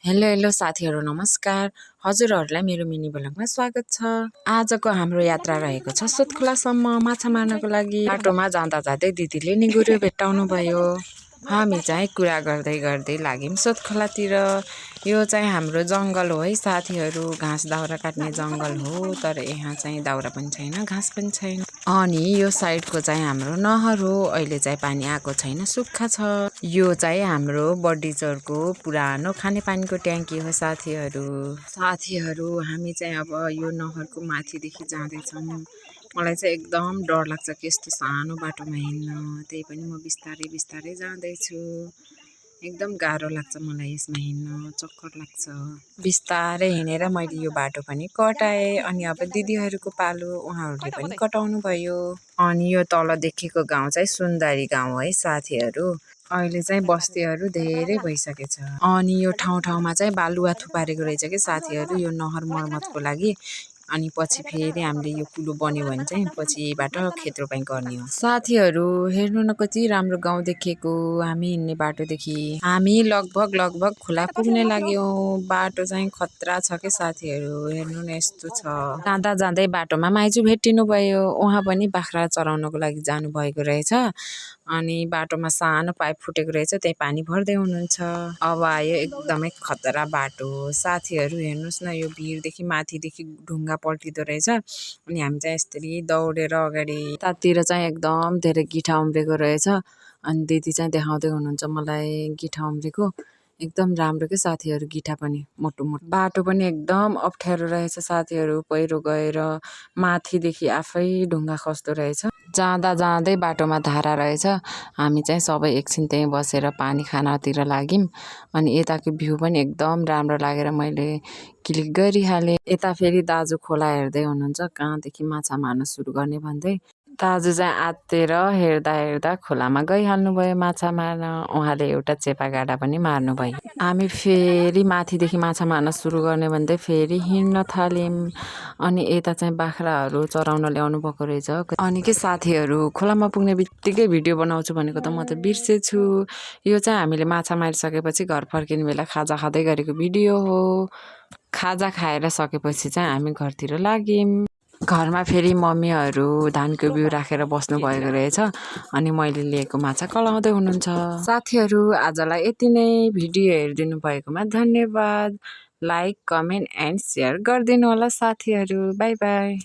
Hello hello साथीहरू नमस्कार। हजुरहरूलाई मेरो मिनी ब्लगमा स्वागत छ। आजको हाम्रो यात्रा रहेको छ सोतखोलासम्म माछा मार्नको लागि। बाटोमा जाँदा जाँदै दिदीले नि गुरु भेट्टाउनु भयो। हामी चाहिँ कुरा गर्दै गर्दै लाग्यौँ सोतखोलातिर। यो चाहिँ हाम्रो जङ्गल हो है साथीहरू, घाँस दाउरा काट्ने जङ्गल हो। तर यहाँ चाहिँ दाउरा पनि छैन, घाँस पनि छैन। अनि यो साइडको चाहिँ हाम्रो नहर हो। अहिले चाहिँ पानी आएको छैन, सुक्खा छ। यो चाहिँ हाम्रो बडिचौरको पुरानो खानेपानीको ट्याङ्की हो साथीहरू। हामी चाहिँ अब यो नहरको माथिदेखि जाँदैछौँ। मलाई चाहिँ एकदम डर लाग्छ कि यस्तो सानो बाटोमा हिँड्न, त्यही पनि म बिस्तारै बिस्तारै जाँदैछु। एकदम गाह्रो लाग्छ मलाई यसमा हिँड्न, चक्कर लाग्छ। बिस्तारै हिँडेर मैले यो बाटो पनि कटाएँ। अनि अब दिदीहरूको पालो, उहाँहरूले पनि कटाउनु भयो। अनि यो तल देखेको गाउँ चाहिँ सुन्दरी गाउँ है साथीहरू। अहिले चाहिँ बस्तीहरू धेरै भइसकेछ। अनि यो ठाउँमा चाहिँ बालुवा थुपारेको रहेछ कि साथीहरू, यो नहर मर्मतको लागि। अनि पछि फेरि हामीले यो पुलो बन्यो भने चाहिँ पछिबाट खेत रोपाइ गर्ने हो। साथीहरू हेर्नु न कति राम्रो गाउँ देखेको हामी हिँड्ने बाटोदेखि। हामी लगभग खोला पुग्ने लाग्यौँ। बाटो चाहिँ खतरा छ के साथीहरू, हेर्नु न यस्तो छ। जाँदा जाँदै बाटोमा माइजू भेटिनु भयो। उहाँ पनि बाख्रा चराउनको लागि जानुभएको रहेछ। अनि बाटोमा सानो पाइप फुटेको रहेछ, त्यही पानी भर्दै हुनुहुन्छ। अब आयो एकदमै खतरा बाटो साथीहरू, हेर्नुहोस् न यो भिरदेखि माथिदेखि ढुङ्गा पल्टिँदो रहेछ। अनि हामी चाहिँ यसरी दौडेर अगाडि, यतातिर चाहिँ एकदम धेरै गिठा उम्रेको रहेछ। अनि दिदी चाहिँ देखाउँदै हुनुहुन्छ मलाई गिठा उम्रेको। एकदम राम्रो के साथीहरू, गिठा पनि मोटो मोटो। बाटो पनि एकदम अप्ठ्यारो रहेछ साथीहरू, पहिरो गएर माथिदेखि आफै ढुङ्गा खस्दो रहेछ। जाँदा जाँदै बाटोमा धारा रहेछ। हामी चाहिँ सबै एकछिन त्यहीँ बसेर पानी खानतिर लाग्यौँ। अनि यताको भ्यू पनि एकदम राम्रो लागेर मैले क्लिक गरिहालेँ। यता फेरि दाजु खोला हेर्दै हुनुहुन्छ, कहाँदेखि माछा मार्न सुरु गर्ने भन्दै। दाजु चाहिँ आत्तेर हेर्दा खोलामा गइहाल्नुभयो माछा मार्न। उहाँले एउटा चेपा गाडा पनि मार्नुभयो। हामी फेरि माथिदेखि माछा मार्न सुरु गर्ने भन्दै फेरि हिँड्न थाल्यौँ। अनि यता चाहिँ बाख्राहरू चराउन ल्याउनु भएको रहेछ। अनि के साथीहरू, खोलामा पुग्ने बित्तिकै भिडियो बनाउँछु भनेको त म त बिर्सेछु। यो चाहिँ हामीले माछा मारिसकेपछि घर फर्किने बेला खाजा खाँदै गरेको भिडियो हो। खाजा खाएर सकेपछि चाहिँ हामी घरतिर लाग्यौँ। घरमा फेरि मम्मीहरू धानको बिउ राखेर बस्नु भएको रहेछ। अनि मैले लिएको माछा कलाउँदै हुनुहुन्छ। साथीहरू आजलाई यति नै। भिडियो हेरिदिनु भएकोमा धन्यवाद। लाइक, कमेन्ट एन्ड सेयर गरिदिनु होला साथीहरू। By by.